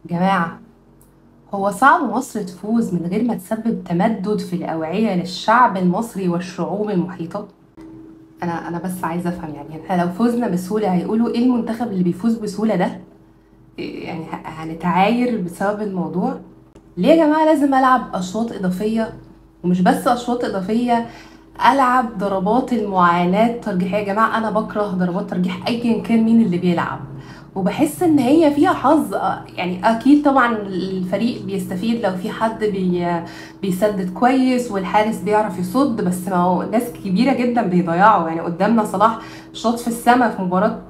جماعة، هو صعب مصر تفوز من غير ما تسبب تمدد في الأوعية للشعب المصري والشعوب المحيطة؟ أنا بس عايزة أفهم، يعني احنا لو فزنا بسهولة هيقولوا إيه المنتخب اللي بيفوز بسهولة ده؟ يعني هنتعاير بسبب الموضوع؟ ليه يا جماعة لازم ألعب أشواط إضافية؟ ومش بس أشواط إضافية، ألعب ضربات المعاناة ترجيحية. يا جماعة أنا بكره ضربات ترجيح أيا كان مين اللي بيلعب، وبحس ان هي فيها حظ. يعني اكيد طبعا الفريق بيستفيد لو في حد بيسدد كويس والحارس بيعرف يصد، بس ما هو ناس كبيرة جدا بيضيعوا. يعني قدامنا صلاح شاط في السما في مباراة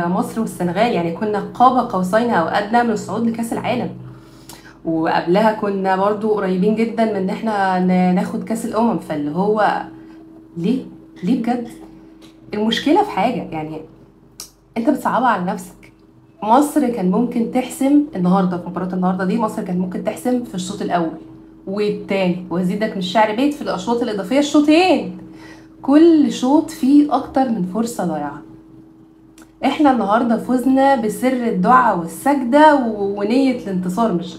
مصر والسنغال، يعني كنا قاب قوسين او ادنى من الصعود لكاس العالم، وقبلها كنا برضو قريبين جدا من ان احنا ناخد كاس الامم. فاللي هو ليه بجد المشكلة في حاجة، يعني انت بتصعبها على نفسك. مصر كان ممكن تحسم النهارده في مباراة النهارده دي، مصر كان ممكن تحسم في الشوط الاول والثاني، وازيدك من الشعر بيت في الاشواط الاضافية الشوطين، كل شوط فيه اكتر من فرصة ضايعة. احنا النهارده فزنا بسر الدعاء والسجده ونيه الانتصار، مش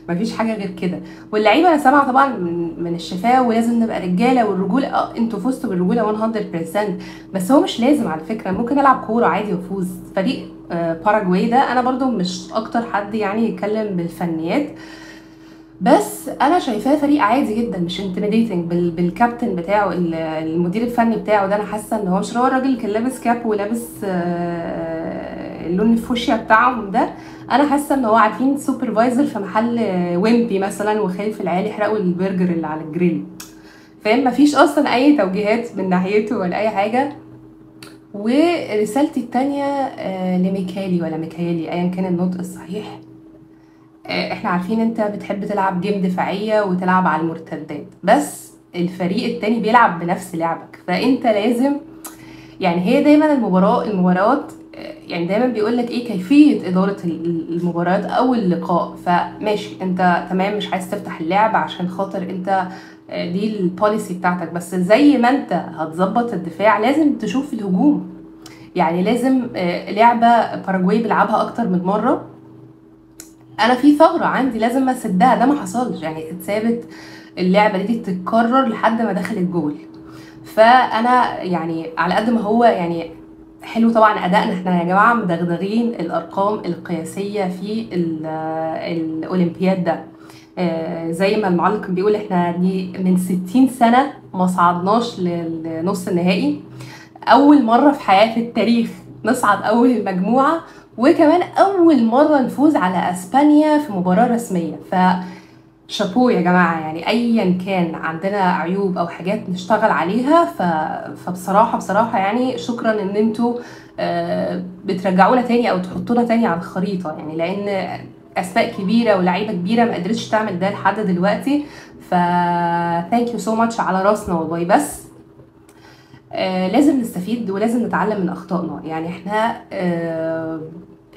مفيش حاجة غير كده. واللعيبة انا سامعه طبعا من الشفاه ولازم نبقى رجاله والرجوله، انتوا فزتوا بالرجوله 100%، بس هو مش لازم على فكرة، ممكن العب كورة عادي وافوز. فريق باراجواي ده انا برضو مش اكتر حد يعني يتكلم بالفنيات، بس انا شايفاه فريق عادي جدا، مش intimidating بالكابتن بتاعه المدير الفني بتاعه ده. انا حاسه ان هو مش هو الراجل اللي كان لابس cap ولابس اللون الفوشيا بتاعهم ده، انا حاسه ان هو عارفين supervisor في محل ويمبي مثلا وخايف العيال يحرقوا البرجر اللي على الجريل، فاهم؟ مفيش اصلا اي توجيهات من ناحيته ولا اي حاجة. ورسالتي التانية لميكالي ولا ميكايلي ايا كان النطق الصحيح، احنا عارفين انت بتحب تلعب game دفاعية وتلعب على المرتدات، بس الفريق التاني بيلعب بنفس لعبك، فانت لازم يعني هي دايما المباريات يعني دايما بيقولك ايه كيفية ادارة المباريات او اللقاء. فماشي انت تمام مش عايز تفتح اللعب عشان خاطر انت دي ال policy بتاعتك، بس زي ما انت هتظبط الدفاع لازم تشوف الهجوم. يعني لازم لعبة باراجواي بيلعبها اكتر من مرة، انا في ثغرة عندي لازم اسدها، ده ما حصلش، يعني اتسابت اللعبة دي تتكرر لحد ما دخلت جول. فانا يعني على قد ما هو يعني حلو طبعا ادائنا، احنا يا جماعة مدغدغين الارقام القياسية في الاولمبياد ده، زي ما المعلق بيقول احنا دي من 60 سنة ما صعدناش لنص النهائي، اول مرة في حياة التاريخ نصعد اول المجموعة، وكمان اول مرة نفوز على اسبانيا في مباراة رسمية. فشابو يا جماعة، يعني ايا كان عندنا عيوب او حاجات نشتغل عليها، فبصراحة بصراحة يعني شكرا ان انتوا بترجعونا تاني او تحطونا تاني على الخريطة، يعني لان اسماء كبيرة ولاعيبه كبيرة ما قدرتش تعمل ده لحد دلوقتي. ف thank you so much على راسنا والله. بس لازم نستفيد ولازم نتعلم من اخطائنا. يعني احنا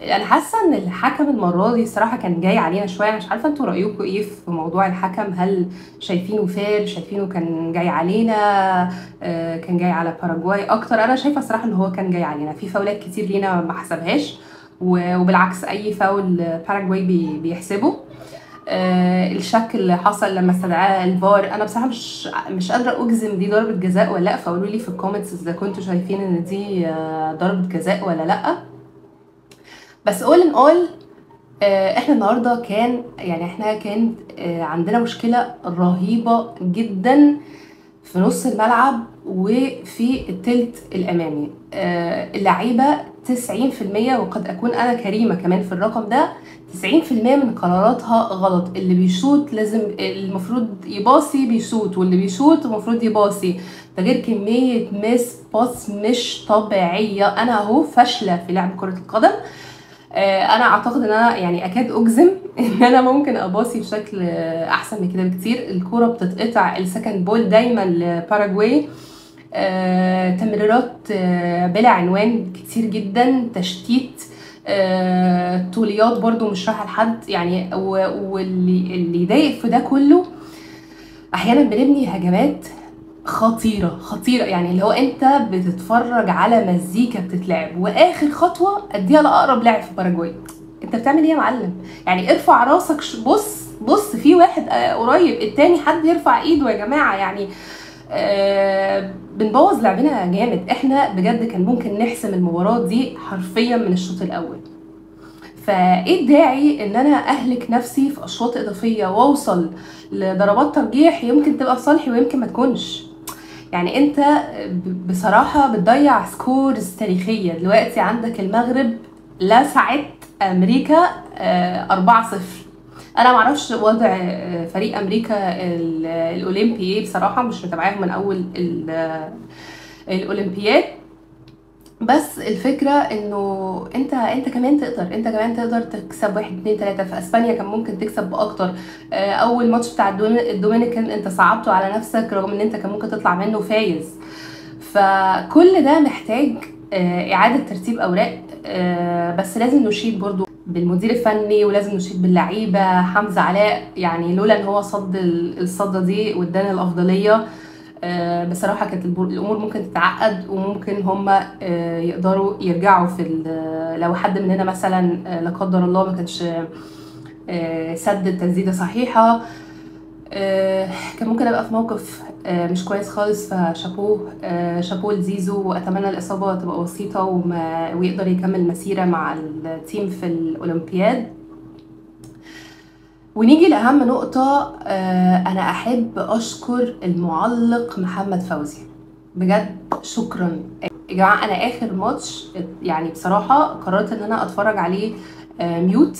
انا حاسه ان الحكم المرة دي الصراحة كان جاي علينا شوية، مش عارفه انتوا رايكم ايه في موضوع الحكم، هل شايفينه fair، شايفينه كان جاي علينا، كان جاي على باراجواي اكتر؟ انا شايفه الصراحة ان هو كان جاي علينا، في فاولات كتير لينا ما حسبهاش، وبالعكس اي فاول باراجواي بيحسبه. الشك اللي حصل لما استدعاه الفار، انا بصراحة مش قادرة اجزم دي ضربه جزاء ولا لا، فقولوا لي في ال comments اذا كنتوا شايفين ان دي ضربه جزاء ولا لا. بس all in all احنا النهارده كان يعني احنا كان عندنا مشكلة رهيبة جدا في نص الملعب وفي التلت الامامي. اللعيبة 90%، وقد اكون انا كريمة كمان في الرقم ده، 90% من قراراتها غلط. اللي بيشوط لازم المفروض يباصي بيشوط، واللي بيشوط المفروض يباصي، ده غير كمية miss pass مش طبيعية. انا اهو فاشلة في لعب كره القدم، انا اعتقد ان انا يعني اكاد اجزم ان انا ممكن اباصي بشكل احسن من كده بكتير. الكورة بتتقطع، ال second ball دايما لباراجواي، تمريرات بلا عنوان كتير جدا، تشتيت، طوليات برضو مش رايحة لحد يعني. واللي يضايق في ده كله احيانا بنبني هجمات خطيرة خطيرة، يعني اللي هو انت بتتفرج على مزيكا بتتلعب واخر خطوة اديها لاقرب لاعب في باراجواي. انت بتعمل ايه يا معلم؟ يعني ارفع راسك، بص بص في واحد قريب، التاني حد يرفع ايده يا جماعة. يعني بنبوظ لعبنا جامد. احنا بجد كان ممكن نحسم المباراة دي حرفيا من الشوط الاول. فايه الداعي ان انا اهلك نفسي في اشواط اضافية واوصل لضربات ترجيح يمكن تبقى في صالحي ويمكن ما تكونش؟ يعني انت بصراحة بتضيع scores تاريخية. دلوقتي عندك المغرب لسعت امريكا 4-0. انا معرفش وضع فريق امريكا الاولمبي ايه بصراحة، مش متابعاهم من اول الاولمبياد، بس الفكرة انه انت كمان تقدر، انت كمان تقدر تكسب 1 2 3. في اسبانيا كان ممكن تكسب باكتر. اول ماتش بتاع الدومينيكان انت صعبته على نفسك رغم ان انت كان ممكن تطلع منه فايز. فكل ده محتاج اعاده ترتيب اوراق. بس لازم نشيد برضو بالمدير الفني ولازم نشيد باللعيبه. حمزة علاء يعني لولا ان هو صد الصده دي وادانا الافضلية، بصراحة كانت الامور ممكن تتعقد، وممكن هم يقدروا يرجعوا في لو حد مننا مثلا لا قدر الله ما كانش سد التسديده صحيحه، كان ممكن ابقى في موقف مش كويس خالص. فشابوه شابوه لزيزو، واتمنى الاصابة تبقى بسيطة ويقدر يكمل مسيره مع ال team في الاولمبياد. ونيجي لأهم نقطة، أنا أحب أشكر المعلق محمد فوزي، بجد شكرا يا جماعة. أنا آخر ماتش يعني بصراحة قررت إن أنا أتفرج عليه mute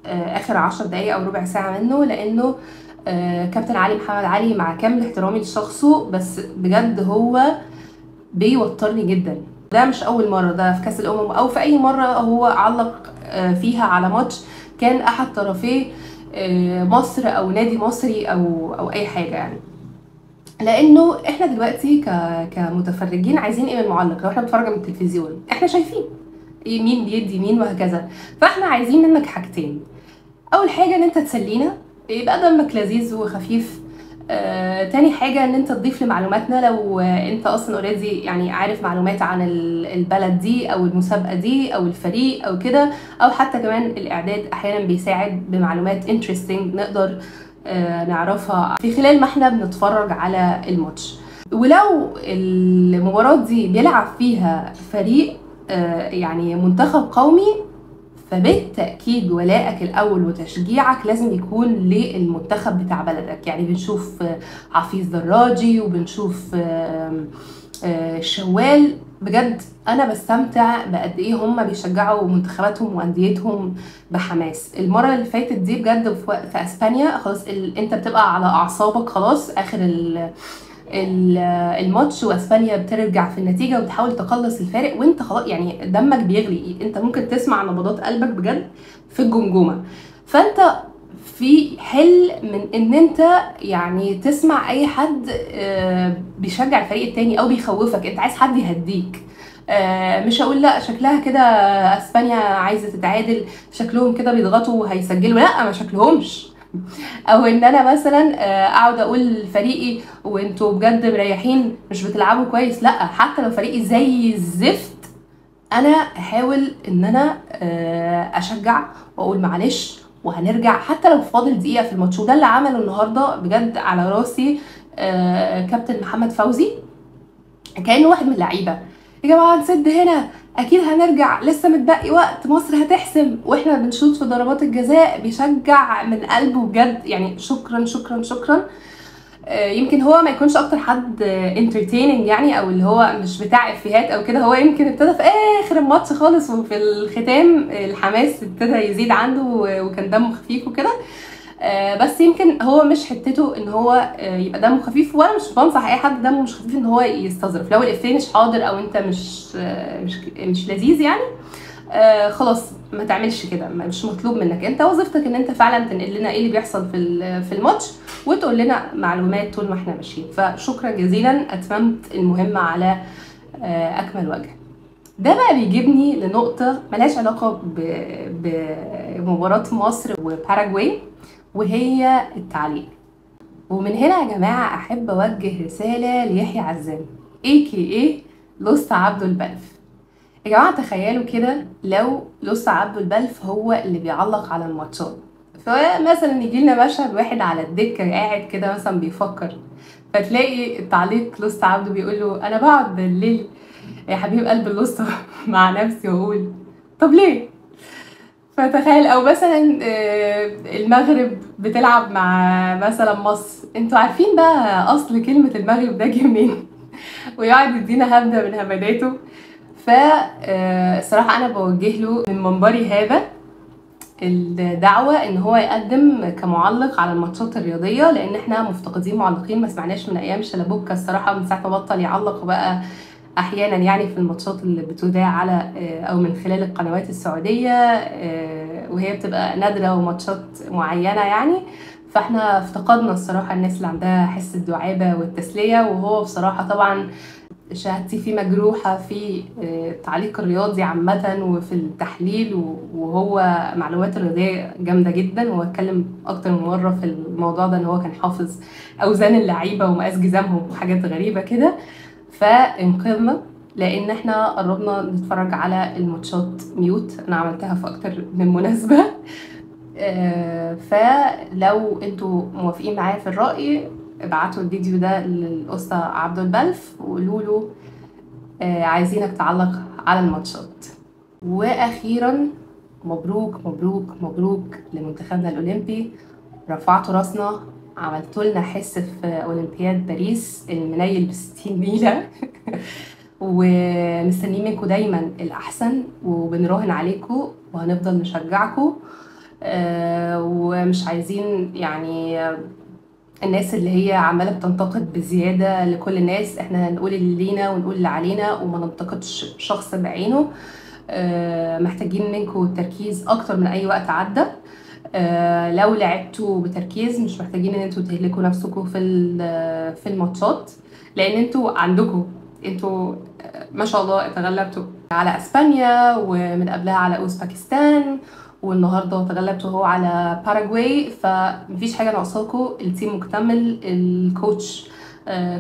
آخر 10 دقايق أو ربع ساعة منه، لأنه كابتن علي محمد علي مع كامل احترامي لشخصه بس بجد هو بيوترني جدا. ده مش أول مرة، ده في كأس الأمم أو في أي مرة هو علق فيها على ماتش كان أحد طرفيه مصر او نادي مصري او اي حاجة يعني. لانه احنا دلوقتي كمتفرجين عايزين ايه من المعلق؟ لو احنا بنتفرج من التلفزيون احنا شايفين مين بيدي مين وهكذا، فاحنا عايزين منك حاجتين. اول حاجة ان انت تسلينا، يبقى دمك لذيذ وخفيف. تاني حاجة ان انت تضيف لمعلوماتنا لو انت اصلا already يعني عارف معلومات عن البلد دي او المسابقة دي او الفريق او كده، او حتى كمان الاعداد احيانا بيساعد بمعلومات interesting نقدر نعرفها في خلال ما احنا بنتفرج على الماتش. ولو المباراة دي بيلعب فيها فريق يعني منتخب قومي، فبالتأكيد ولائك الأول وتشجيعك لازم يكون للمنتخب بتاع بلدك. يعني بنشوف حفيظ دراجي وبنشوف شوال، بجد أنا بستمتع بقد إيه هم بيشجعوا منتخباتهم وأنديتهم بحماس. المرة اللي فاتت دي بجد في أسبانيا خلاص أنت بتبقى على أعصابك خلاص آخر الماتش، واسبانيا بترجع في النتيجة وبتحاول تقلص الفارق، وانت خلاص يعني دمك بيغلي، انت ممكن تسمع نبضات قلبك بجد في الجمجمة. فانت في حل من ان انت يعني تسمع اي حد بيشجع الفريق التاني او بيخوفك، انت عايز حد يهديك. مش هقول لا شكلها كده اسبانيا عايزه تتعادل، شكلهم كده بيضغطوا وهيسجلوا، لا ما شكلهمش. او ان انا مثلا اقعد اقول لفريقي وانتوا بجد مريحين مش بتلعبوا كويس، لا حتى لو فريقي زي الزفت انا احاول ان انا اشجع واقول معلش وهنرجع حتى لو فاضل دقيقة في الماتش. وده اللي عمله النهارده بجد على راسي كابتن محمد فوزي، كانه واحد من اللعيبة. يا جماعة نسد هنا، اكيد هنرجع، لسه متبقي وقت، مصر هتحسم، واحنا بنشوط في ضربات الجزاء بيشجع من قلبه بجد. يعني شكرا شكرا شكرا. يمكن هو ما يكونش اكتر حد entertaining يعني، او اللي هو مش بتاع افيهات او كده، هو يمكن ابتدى في اخر الماتش خالص وفي الختام الحماس ابتدى يزيد عنده وكان دمه خفيف وكده. بس يمكن هو مش حتته ان هو يبقى دمه خفيف، وانا مش بنصح اي حد دمه مش خفيف ان هو يستظرف. لو الافيه مش حاضر او انت مش لذيذ يعني خلاص ما تعملش كده، مش مطلوب منك. انت وظيفتك ان انت فعلا تنقل لنا ايه اللي بيحصل في الماتش وتقول لنا معلومات طول ما احنا ماشيين. فشكرا جزيلا، اتممت المهمة على اكمل وجه. ده بقى بيجيبني لنقطة ملهاش علاقة بمباراة مصر وباراجواي، وهي التعليق. ومن هنا يا جماعة احب اوجه رسالة ليحيى عزام AKA لوست عبده البلف. يا جماعة تخيلوا كده لو لص عبده البلف هو اللي بيعلق على الماتشات، فمثلا يجي لنا مشهد واحد على الدكة قاعد كده مثلا بيفكر، فتلاقي التعليق لص عبده بيقول له انا بقعد بالليل يا حبيب قلب اللص مع نفسي واقول طب ليه؟ فتخيل. او مثلا المغرب بتلعب مع مثلا مصر، انتوا عارفين بقى اصل كلمة المغرب ده جه منين؟ ويقعد يدينا هبده من هبداته. فالصراحه انا بوجه له من منبري هذا الدعوة ان هو يقدم كمعلق على الماتشات الرياضية، لان احنا مفتقدين معلقين ما سمعناش من ايام شلبوكا الصراحة، من ساعة ما بطل يعلق وبقى احيانا يعني في الماتشات اللي بتذاع على او من خلال القنوات السعودية، وهي بتبقى نادرة وماتشات معينة يعني. فاحنا افتقدنا الصراحة الناس اللي عندها حس الدعابة والتسليه، وهو بصراحة طبعا شهادتي فيه مجروحة في التعليق الرياضي عامة وفي التحليل، وهو معلومات الرياضية جامدة جدا، وهو اتكلم اكتر من مرة في الموضوع ده ان هو كان حافظ اوزان اللعيبة ومقاس جزامهم وحاجات غريبة كده. فانقذنا لان احنا قربنا نتفرج على الماتشات ميوت، انا عملتها في اكتر من مناسبة. فلو انتوا موافقين معايا في الرأي ابعتوا الفيديو ده للأسطى عبده البلف وقولوا له عايزينك تعلق على الماتشات. واخيرا مبروك مبروك مبروك لمنتخبنا الاولمبي، رفعتوا راسنا، عملتوا لنا حس في اولمبياد باريس المنيل ب60 نيله. ومستنيين منكم دايما الاحسن، وبنراهن عليكم وهنفضل نشجعكم، ومش عايزين يعني الناس اللي هي عماله بتنتقد بزيادة لكل الناس، احنا هنقول اللي لينا ونقول اللي علينا وما ننتقدش شخص بعينه. محتاجين منكم التركيز اكتر من اي وقت عدى. لو لعبتوا بتركيز مش محتاجين ان انتوا تهلكوا نفسكم في الماتشات، لان انتوا عندكم انتوا ما شاء الله اتغلبتوا على اسبانيا ومن قبلها على اوزبكستان، والنهارده تغلبتوا هو على باراجواي، فمفيش حاجة ناقصاكم، ال team مكتمل، ال coach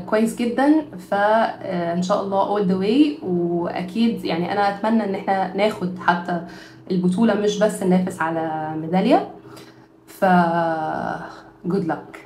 كويس جدا، فان شاء الله all the way. واكيد يعني انا اتمنى ان احنا ناخد حتى البطولة مش بس ننافس على ميدالية. ف good luck.